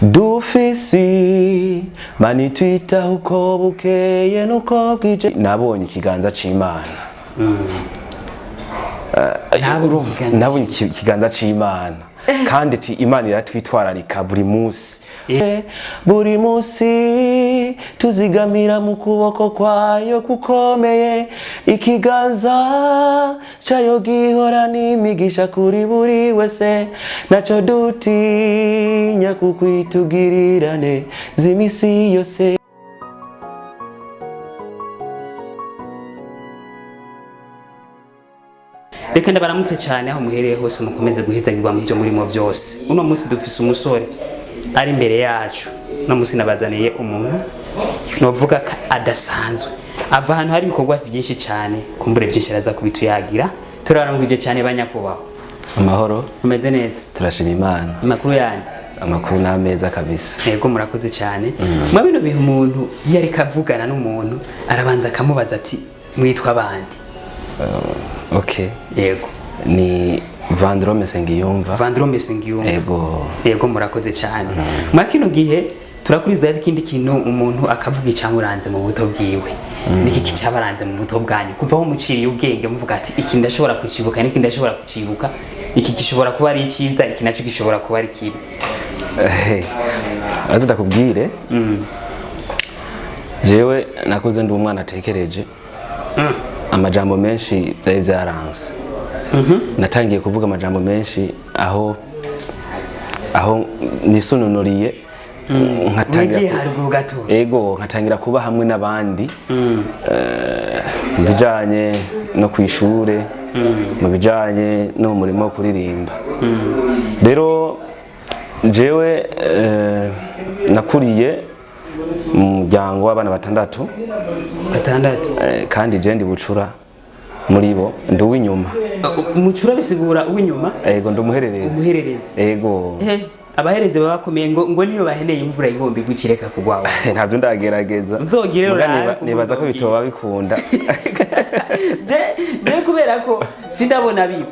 Dufisi mani twita uko bukeye nuko bwije. Nabonye ikiganza c'Imana. Nabonye ikiganza c'Imana kandi ti Imana iratwitwararika buri munsi. Buri munsi tuzigamira mu kuboko kwayo kukomeye, ikiganza cayo gihora n'imigisha kuri buri wese, naco dutinya kukwitugirirane z'imisi yose. Reka ndabaramutse cyane aho muhereye hose, mukomeze guhezagirwa mu byo murimo byose. Uno munsi dufise umusore ari imbere yacu. Uno munsi nabazaniye umuntu novuga ko adasanzwe, ava ahantu hari ibikorwa byinshi cyane, kumbure byinshi araza kubituyagira. Turabaramukije cyane banyakubahwa. Amahoro. Mumeze neza? Turashima Imana. Amakuru yanyu? Amakuru ni ameza kabisa. Yego, murakoze cyane. Mwa bino bihe umuntu iyo ariko avugana n'umuntu arabanza akamubaza ati: "Mwitwa bande?" Okay. Yego. Ni Vandrome Sengiyumva. Vandrome Sengiyumva. Ego. Yego, murakoze cyane. Mwa kino gihe turakurizaho ikindi kintu, umuntu akavuga icyamuranze mu buto bwiwe. Niki cyabaranze mu buto bwanyu kuva aho muciriye ubwenge, muvuga ati: "Iki ndashobora kucibuka, n'iki ndashobora kucibuka, iki gishobora kuba ari icyiza, iki nacyo gishobora kuba ari kibi"? Aza ndakubwire, jewe nakuze ndi umwana atekereje. Amajambo menshi byari byaranze. Natangiye kuvuga amajambo menshi aho nisununuriye, nkatangira Mwigiye haruguru gato. Ego, nkatangira kuba hamwe n'abandi mu bijanye no ku ishure, mu bijanye no mu murimo wo kuririmba. Rero jewe nakuriye mu muryango w'abana batandatu. Batandatu. Kandi je ndi bucura muri bo, ndi uw'inyuma. Umucura bisigura uw'inyuma? Ego, ndi umuhererezi. Umuhererezi. Ego. Abaherezi baba bakomeye, ngo niyo baheneye imvura igomba igucireka kugwaho. Ntabyo ndagerageza. Uzogire Muga urabe kuko nibaza ko uzogire. bitoba bikunda. Je kubera ko sindabona biba,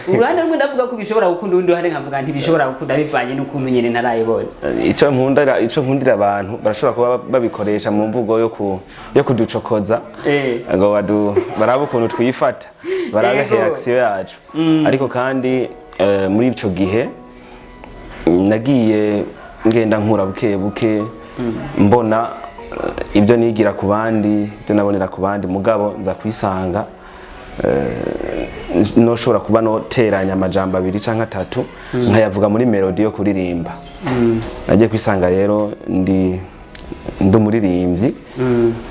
uruhande rumwe ndavuga ko bishobora gukunda, urundi ruhande nkavuga ntibishobora gukunda, bivanye n'ukuntu nyene ntarayibona. Ico nkundira abantu, barashobora kuba babikoresha mu mvugo yo kuducokoza ngo barabe ukuntu twifata, barabe reaction yacu. Ariko kandi muri ico gihe nagiye ngenda nkura buke buke, mbona ibyo nigira ku bandi, ibyo nabonera ku bandi, mugabo nza kwisanga noshobora kuba noteranya amajambo abiri canke atatu nkayavuga muri melody yo kuririmba. Nagiye kwisanga rero ndi umuririmbyi.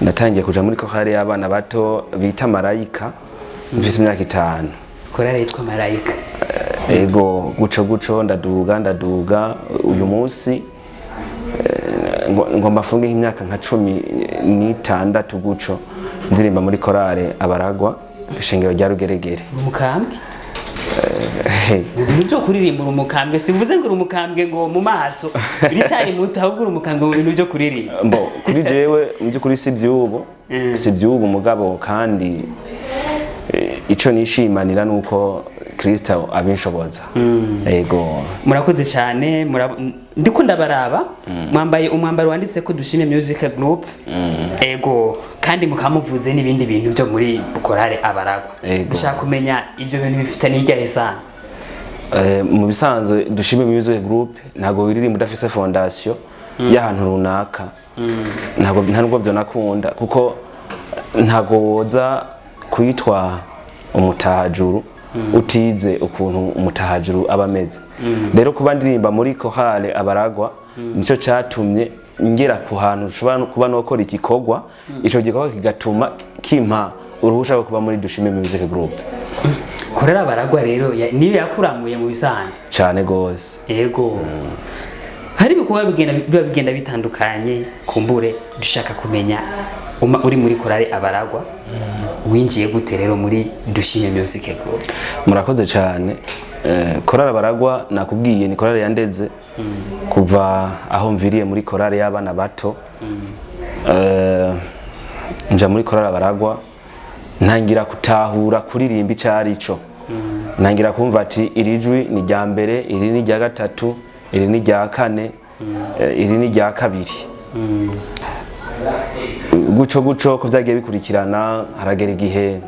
Natangiye kuja muri korale y'abana bato bita Marayika mfise imyaka 5. Korale yitwa Marayika. Ego, guco guco ndaduga ndaduga. Uyu munsi ngomba mfunge nk'imyaka nka 16 guco ndirimba muri korale Abaragwa, ishengero rya Rugeregere. Uri umukambwe mu bintu byo kuririmba. Uri umukambwe, simvuze ngo uri umukambwe ngo mu maso uricyari muto, ahubwo uri umukambwe mu bintu byo kuririmba. Mbo kuri jewe mu by'ukuri si by'ubu, mugabo kandi ico nishimanira nuko Kristo abinshoboza. Ego. Murakoze cyane. Ndiko ndabaraba mwambaye umwambaro wanditse ko Dushime Music Group. Ego, kandi mukamuvuze n'ibindi bintu byo muri korale Abaragwa. Ego. Ndashaka kumenya ibyo bintu bifitanye hirya isano. Mu bisanzwe Dushime Music Group ntabwo wiririmba udafise fondation y'ahantu runaka. Ntabwo, nta nubwo byo nakunda, kuko ntabwo woza kwitwa umutahajuru utize ukuntu umutahajuru aba ameze. Rero kuba ndirimba muri korale Abaragwa nicyo cyatumye ngera ku hantu nshobora no kuba nokora igikorwa, ico gikorwa kigatuma kimpa uruhusha rwo kuba muri Dushime Music Group. Korale Abaragwa rero niyo yakuramuye mu bisanzwe? Cyane gose. Ego, hari ibikorwa biba bigenda bitandukanye. Kumbure dushaka kumenya uri muri korale Abaragwa winjiye gute rero muri Dushime Music Group? Murakoze cyane. Korale Abaragwa nakubwiye ni korale yandeze kuva aho mviriye muri korale y'abana bato. Nja muri korale Abaragwa, ntangira gutahura kuririmba icyo ari cyo, ntangira kumva ati: "Iri jwi ni irya mbere, iri ni irya gatatu, iri ni irya kane." Iri ni rya kabiri. Guco guco ko byagiye bikurikirana, haragera igihe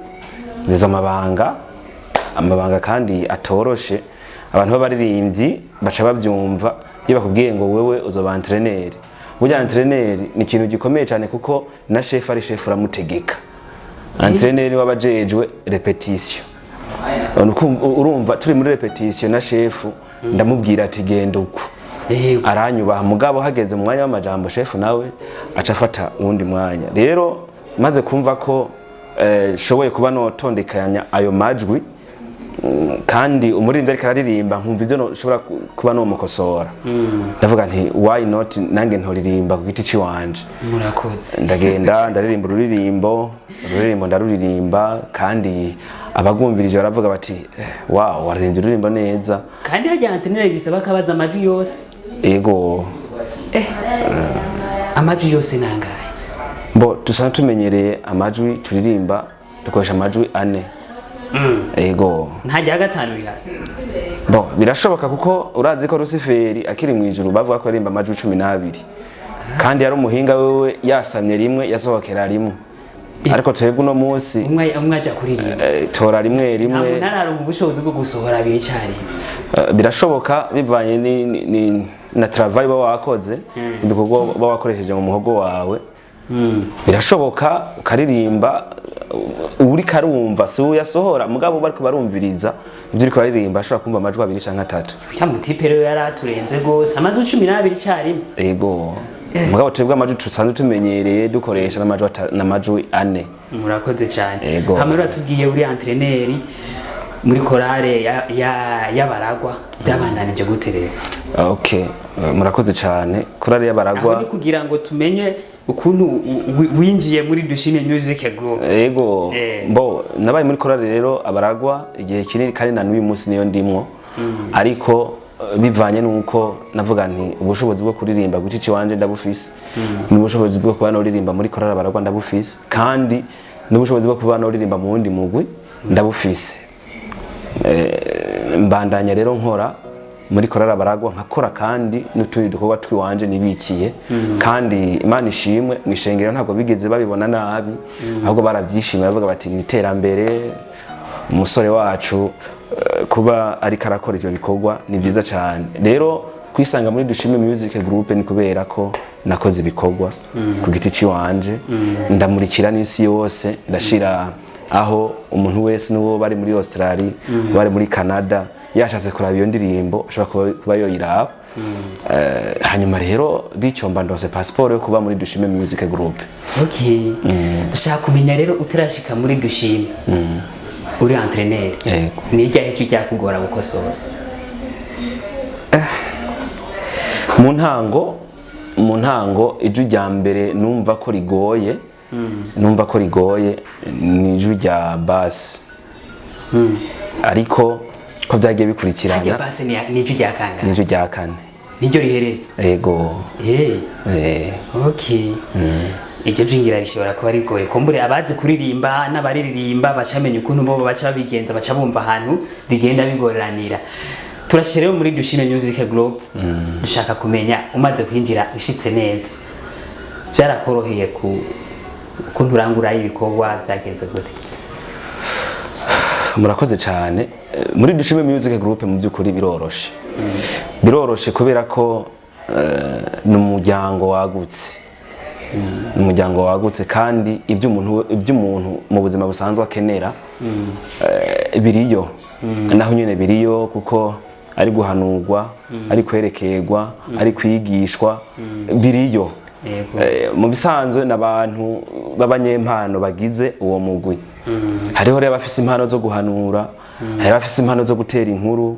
nziza amabanga kandi atoroshe. Abantu b'abaririmbyi baca babyumva iyo bakubwiye ngo wewe uzoba entraîneur. Burya entraîneur ni ikintu gikomeye cyane, kuko na chef ari chef uramutegeka. Entraîneur wabajejwe répétition. Urumva turi muri répétition na chef, ndamubwira ati genda uku, aranyubaha. Mugabo hageze mu mwanya w'amajambo, chef nawe aca afata uwundi mwanya. Rero maze kumva ko shoboye kuba notondekanya ayo majwi, kandi umuririmbyi ariko araririmba nkumva ivyo nshobora kuba nomukosora, ndavuga nti why not nange ntoririmba ku giti ciwanje? Murakoze. Ndagenda ndaririmba ururirimbo, ndaruririmba, kandi abagumvirije baravuga bati: "Eh, wow, waririmbye ururirimbo neza." Kandi hajya entraîneur bisaba kabaza amajwi yose? Ego. Amajwi yose nangahe? Bo dusanzwe tumenyereye amajwi turirimba, dukoresha amajwi ane. Ego. Nta rya gatanu rihari? Bo birashoboka, kuko urazi ko Rusiferi akiri mu ijuru bavuga ko aririmba amajwi 12, kandi yari umuhinga wewe, yasamye rimwe yasohokera rimwe. Ariko twebwe uno munsi Umwe umwe aja kuririmba. Tora rimwe Nta rimwe. muntu araronka ubushobozi bwo gusohora abiri icyarimwe? Birashoboka bivanye ni na travail uba wakoze, ibikorwa uba wakoresheje mu muhogo wawe. Birashoboka ukaririmba, uriko arumva si uyasohora, mugabo bariko barumviriza ibyo uriko uraririmba ashobora kumva amajwi abiri canke atatu. Ya mutipe rero yari aturenze gose, amajwi 12 icyarimwe. Ego, mugabo twebwe amajwi dusanzwe tumenyereye dukoresha n'amajwi ane. Murakoze cyane. Ego. Hamwe uratubwiye uri entraîneur muri korale y'abaragwa, byabandanije gute rero? Okay, murakoze cyane. Korali y'abaragwa Aho ni kugira ngo tumenye ukuntu winjiye muri Dushime Music Group. Ego. Bo nabaye muri korali rero abaragwa igihe kinini, kandi na n'uyu munsi niyo ndimwo. Ariko bivanye nuko navuga nti ubushobozi bwo kuririmba ku giti wanje ndabufise, n'ubushobozi bwo kuba noririmba muri korali abaragwa ndabufise, kandi n'ubushobozi bwo kuba noririmba mu wundi mugwi ndabufise. Mbandanya rero nkora muri korali abaragwa, nkakora kandi n'utundi dukorwa twiwanje nibikiye. Kandi Imana ishimwe, mu ishengero ntabwo bigeze babibona nabi, ahubwo barabyishimiye, bavuga bati ni iterambere, umusore wacu kuba ariko arakora ivyo bikorwa ni byiza cyane. Rero kwisanga muri Dushime Music Group ni kubera ko nakoze ibikorwa ku giti ciwanje, ndamurikira n'isi yose, ndashira aho umuntu wese n'uwo bari muri Australia, bari muri Canada, yashatse kuraba iyo ndirimbo ashobora kuba yoyiraba. Hanyuma rero bityo mba ndose passport yo kuba muri Dushime Music Group. Okay, dushaka kumenya rero, utarashika muri Dushime uri entraîneur, Yego. ni ijyahe icyo cyakugora gukosora? Mu ntango ijwi rya mbere numva ko rigoye ni ijwi rya basse, ariko ko byagiye Hajya bikurikirana. Basse ni ijwi rya kangahe? Ni ijwi rya kane. Niryo rihereza? Ego. Eh. Okay, iryo jwi ngira rishobora kuba rigoye. Kumbure abazi kuririmba n'abariririmba bacamenya ukuntu bo baca babigenza, baca bumva ahantu bigenda bigoranira. Turashyize rero muri Dushime Music Group. Dushaka kumenya, umaze kwinjira ushitse neza, byarakoroheye ku ukuntu urangura ibikorwa, byagenze gute? Murakoze cyane. Muri Dushime Music Group mu by'ukuri biroroshe, biroroshe kubera ko ni umuryango wagutse, ni umuryango wagutse, kandi ibyo umuntu mu buzima busanzwe akenera biriyo, naho nyine biriyo, kuko ari guhanurwa, ari kwerekerwa, ari kwigishwa, biriyo. Mu bisanzwe n'abantu b'abanyempano bagize uwo mugwi. Hariho rero abafise impano zo guhanura, hariho abafise impano zo gutera inkuru.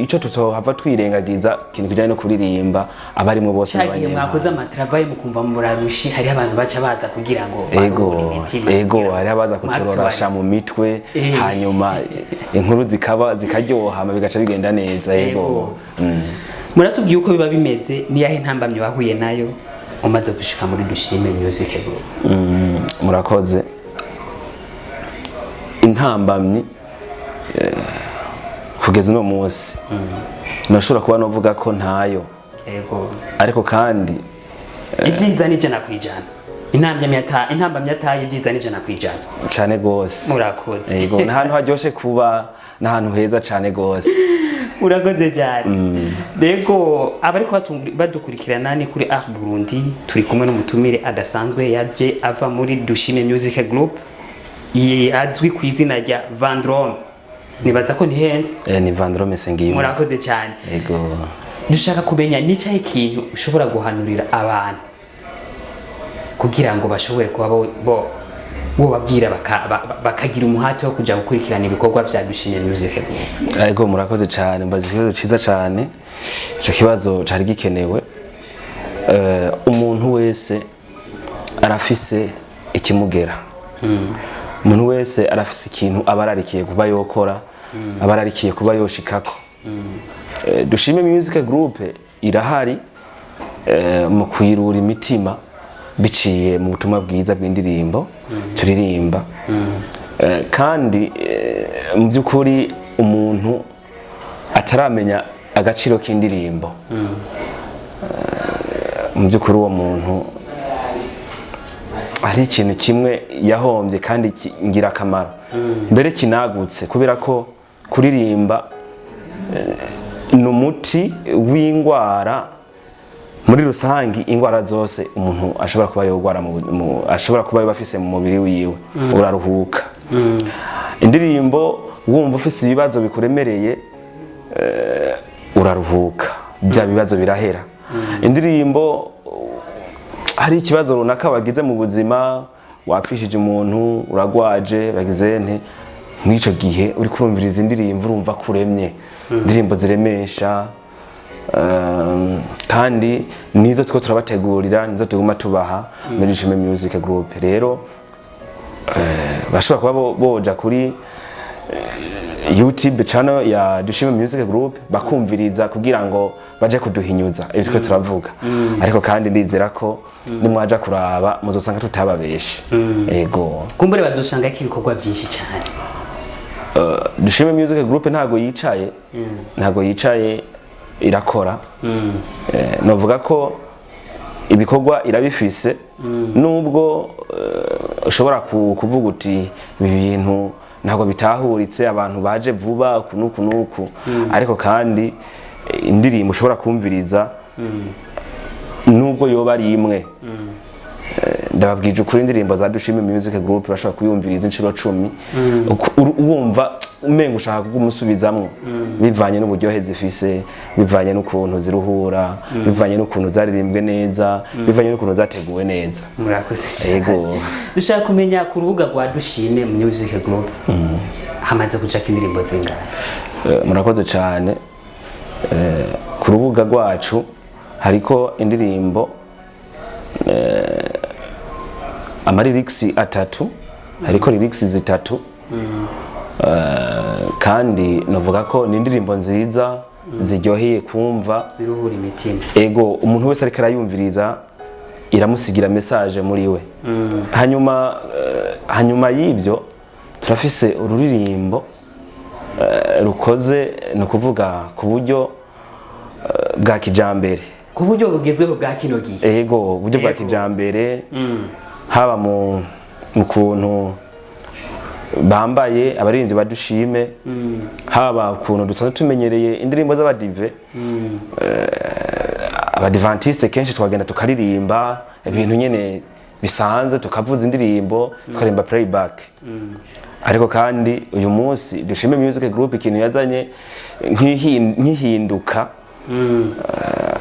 Ico tutohava twirengagiza, ikintu kijanye no kuririmba, abarimo bose Cyagihe n'abanyempano. mwakoze amatravail mukumva murarushi, hariho abantu baca baza kugira ngo Ego. baruhure imitima, Ego. kugira Hariho abaza kuturorasha mu mitwe, hanyuma inkuru zikaba zikaryoha, hama bigaca bigenda neza. Ego. Ego. Muratubwiye uko biba bimeze. Niyahe ntambamyi wahuye nayo umaze gushika muri Dushime Music Group? Murakoze. Intambamyi kugeza uno munsi Nashobora kuba novuga ko ntayo. Ariko kandi Ibyiza ni 100%. Intambamyi ataye, ibyiza ni 100%. Cane gose. Murakoze. Yego, ni ahantu haryoshe kuba, ni ahantu heza cane gose. Urakoze cyane. Rego, abariko badukurikirana ni kuri Art Burundi, turi kumwe n'umutumire adasanzwe yaje ava muri Dushime Music Group, azwi ku izina rya Vandrome. Nibaza ko ntihenze. Ni Vandrome Sengiyumva. Murakoze cyane. Yego. Dushaka kumenya n'icyahe ikintu ushobora guhanurira abantu kugira ngo bashobore kuba bo babwira bakagira umuhate wo kuja gukurikirana ibikorwa vya Dushime Music Group. Yego, murakoze cyane, mbaza ikibazo ciza cyane. Ico kibazo cari gikenewe. Umuntu wese arafise ikimugera, umuntu wese arafise ikintu aba ararikiye kuba yokora, aba ararikiye kuba yoshikako. Dushime Music Group irahari mu kwirura imitima biciye mu butumwa bwiza bw'indirimbo turirimba. Kandi mu by'ukuri umuntu ataramenya agaciro k'indirimbo, mu by'ukuri uwo muntu hari ikintu kimwe yahombye kandi ngirakamaro, mbere kinagutse, kubera ko kuririmba ni umuti w'indwara muri rusangi. Indwara zose umuntu ashobora kuba yogwara ashobora kuba yoba afise mu mubiri wiwe, uraruhuka. Indirimbo, wumva ufise ibibazo bikuremereye, uraruhuka, bya bibazo birahera. Indirimbo, hari ikibazo runaka wagize mu buzima, wapfishije umuntu, uragwaje, bagize nte, mw'ico gihe uri kurumviriza indirimbo urumva ko uremye. Indirimbo ziremesha, kandi nizo two turabategurira, nizo tuguma tubaha muri Dushime Music Group. Rero bashobora kuba boja kuri YouTube channel ya Dushime Music Group bakumviriza kugira ngo baje kuduhinyuza ibyo twe turavuga. Ariko kandi ndizera ko nimwaja kuraba muzosanga tutababeshe. Ego. Kumbure bazosanga ko ibikorwa byinshi cyane. Dushime Music Group ntago yicaye, ntago yicaye, irakora. Novuga ko ibikorwa irabifise, nubwo ushobora kuvuga uti ibi bintu ntabwo bitahuritse, abantu baje vuba uku nuku nuku. Ariko kandi indirimbo ushobora kumviriza, nubwo yoba ari imwe, ndababwije ukuri, indirimbo za Dushime Music Group bashobora kuyumviriza inshuro 10, wumva umenga ushaka kumusubizamwo, bivanye n'uburyohe zifise, bivanye n'ukuntu ziruhura, bivanye n'ukuntu zaririmbwe neza, bivanye n'ukuntu zateguwe neza. Murakoze cyane. Yego. Dushaka kumenya, ku rubuga rwa Dushime Music Group hamaze kujako indirimbo zingahe? Murakoze cyane. Ku rubuga rwacu hariko indirimbo, ama lyrics atatu, hariko lyrics zitatu. Kandi novuga ko ni indirimbo nziza ziryoheye kumva. Ziruhura imitima. Ego, umuntu wese ariko arayumviriza iramusigira message muri we. Hanyuma y'ibyo turafise ururirimbo rukoze, ni ukuvuga ku buryo bwa kijambere. Ku buryo bugezweho bwa kino gihe. Ego, uburyo bwa kijambere, haba mu kuntu bambaye abaririmbyi badushime, haba ukuntu dusanzwe tumenyereye indirimbo z'abadive, abadivantiste kenshi twagenda tukaririmba ibintu nyene bisanzwe, tukavuza indirimbo, tukaririmba playback. Ariko kandi uyu munsi Dushime Music Group ikintu yazanye nk'ihinduka,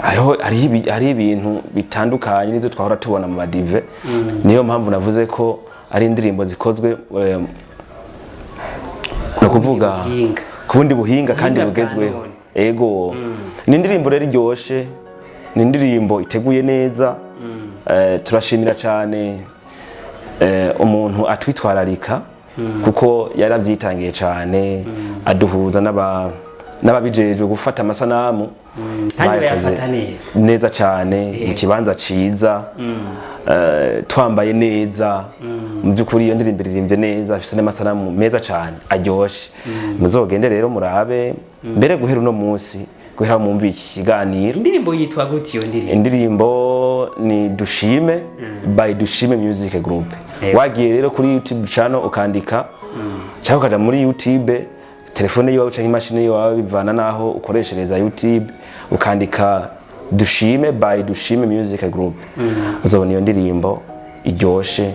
hariho ibintu bitandukanye n'ibyo twahora tubona mu madive. Niyo mpamvu navuze ko ari indirimbo zikozwe, ni ukuvuga buhinga. Ku bundi buhinga kandi Buhinga bwa bugezweho. none. Ego, ni indirimbo rero iryoshe, ni indirimbo iteguye neza. Turashimira cyane umuntu atwitwararika, kuko yarabyitangiye cyane, aduhuza n'ababijejwe gufata amasanamu. Kandi Bayakoze bayafata neza. neza cyane, mu kibanza ciza, twambaye neza. Mu by'ukuri iyo ndirimbo iririmbye neza, ifise n'amasanamu meza cyane aryoshe. Muzogende rero murabe mbere guhera uno munsi. Guhera mumvi iki kiganiro. Indirimbo yitwa gute iyo ndirimbo? Indirimbo ni Dushime by Dushime Music Group. Wagiye rero kuri YouTube channel ukandika, cyangwa ukaja muri YouTube, telefone yawe cyangwa imashini yawe, bivana naho ukoreshereza YouTube, ukandika Dushime by Dushime Music Group, uzobona iyo ndirimbo iryoshe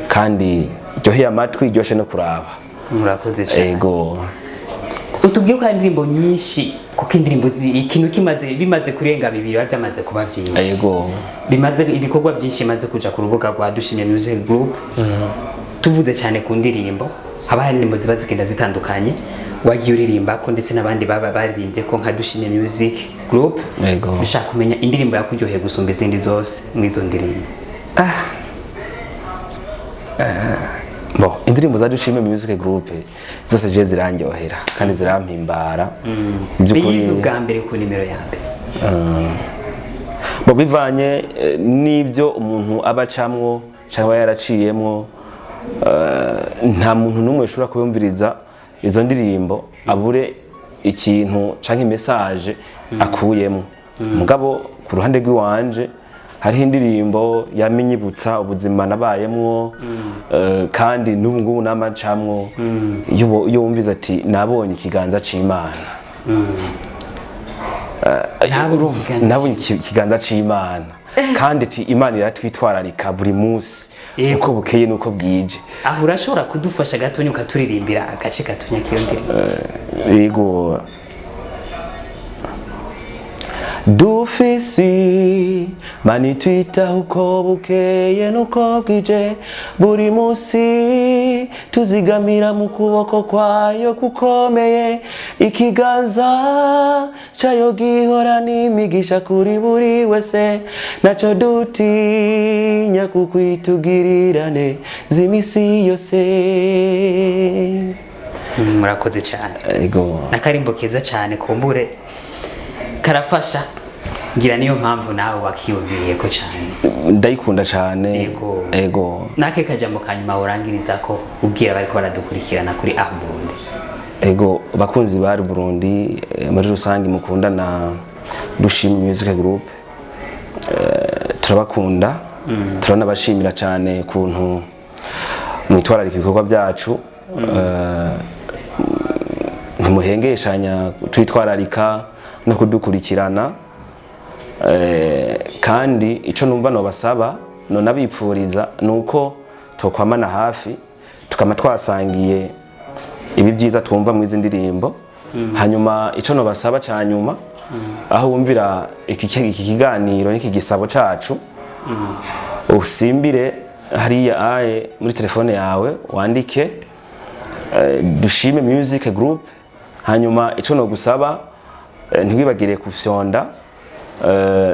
kandi iryoheye amatwi, iryoshe no kuraba. Murakoze cyane. Ego. Utubwiye ko hari indirimbo nyinshi, kuko indirimbo ikintu kimaze bimaze kurenga bibiri biba byamaze kuba byinshi. Bimaze ibikorwa byinshi bimaze kuja ku rubuga rwa Dushimye Music Group. Tuvuze cyane ku ndirimbo, haba hari indirimbo ziba zigenda zitandukanye wagiye uririmba ko, ndetse n'abandi baba baririmbye ko nka Dushimye Music Group. Dushaka kumenya indirimbo yakuryoheye gusumba izindi zose mu izo ndirimbo. Bo, indirimbo za Dushime Music Group zose je zirandyohera kandi zirampimbara. Mu by'ukuri. Iyizi ubwa mbere ku nimero ya mbere. Bo, bivanye n'ibyo umuntu aba acamwo cyangwa yaraciyemwo, nta muntu n'umwe ushobora kuyumviriza izo ndirimbo abure ikintu canke message akuyemo. Mugabo ku ruhande rw'iwanje hariho indirimbo yamenyibutsa ubuzima nabayemwo, kandi n'ubu ngubu namacamwo, iyo wumvize ati nabonye ikiganza c'Imana. Nabonye ikiganza. Nabonye ikiganza c'Imana, kandi ati Imana iratwitwararika buri munsi, uko bukeye nuko bwije. Aho urashobora kudufasha gatonya ukaturirimbira agace gatonya k'iyo ndirimbo? Yego. Dufisi mani twitaho uko bukeye nuko bwije, buri munsi tuzigamira mu kuboko kwayo kukomeye, ikiganza cyayo gihora n'imigisha kuri buri wese, naco dutinya kukwitugirirane z'imisi yose. Murakoze cyane. Ego. N'akarimbo keza cyane, kumbure karafasha, ngira niyo mpamvu nawe wakiyumviriye ko cyane. Ndayikunda cyane. Ego. Ego. Nake kajambo kanyuma urangiriza ko ubwira bariko baradukurikirana kuri Ah Burundi. Ego, bakunzi bari Burundi, muri rusange mukunda na Dushima Music Group, turabakunda, turanabashimira cyane kuntu mwitwararika ibikorwa byacu. Ntimuhengeshanya twitwararika no kudukurikirana. Kandi ico numva nobasaba, nonabipfuriza, nuko tokwamana hafi, tukama twasangiye ibi byiza twumva mu izi ndirimbo. Hanyuma ico nobasaba ca nyuma, aho wumvira iki kiganiro n'iki gisabo cacu, usimbire hariya aye muri telefone yawe wandike Dushime Music Group. Hanyuma ico nogusaba, ntiwibagire kufyonda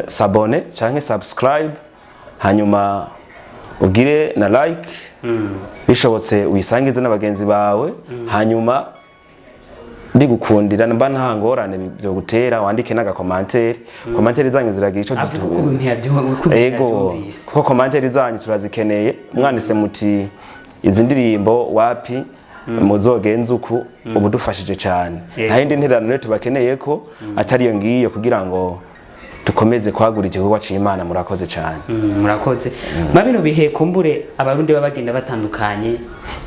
s'abonner canke subscribe, hanyuma ugire na like, bishobotse uyisangize n'abagenzi bawe. Hanyuma bigukundira, mba nta ngorane byo gutera, wandike n'agacommentaire. Commentaire zanyu ziragira ico Avuga ukuntu ukuntu Ego. yabyumvise. Kuko commentaire zanyu turazikeneye. Mwanditse muti izi ndirimbo wapi, muzogenze uku, ubu dufashije cyane. Nta yindi ntererano rero tubakeneye ko atari iyo ngiyo, kugira ngo dukomeze kwagura igikorwa c'Imana. Murakoze cyane. Murakoze. Ma bino bihe kumbure Abarundi baba bagenda batandukanye,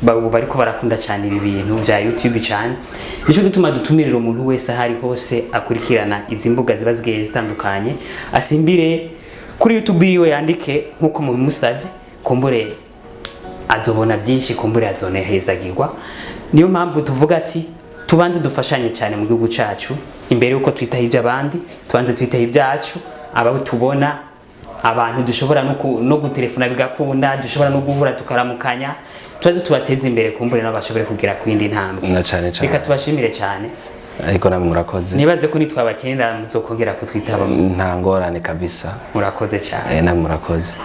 bariko barakunda cyane ibi bintu vya YouTube cyane, nico gituma dutumirira umuntu wese ahari hose akurikirana izi mbuga ziba zigiye zitandukanye, asimbire kuri YouTube yiwe yandike nkuko mubimusavye, kumbure azobona byinshi, kumbure azonehezagirwa. Niyo mpamvu tuvuga ati tubanze dufashanye cyane mu gihugu cacu imbere yuko twitaho iby'abandi, tubanze twitaho ibyacu, abo tubona, abantu dushobora no gutelefona bigakunda, dushobora no guhura tukaramukanya, tubaze tubateze imbere, kumbure nabo bashobore kugera ku yindi ntambwe. Na cane cane. Reka tubashimire cyane. Ariko namwe murakoze. Nibaze ko nitwabakenera muzokongera kutwitaba. Nta ngorane kabisa. Murakoze cyane. Namwe murakoze.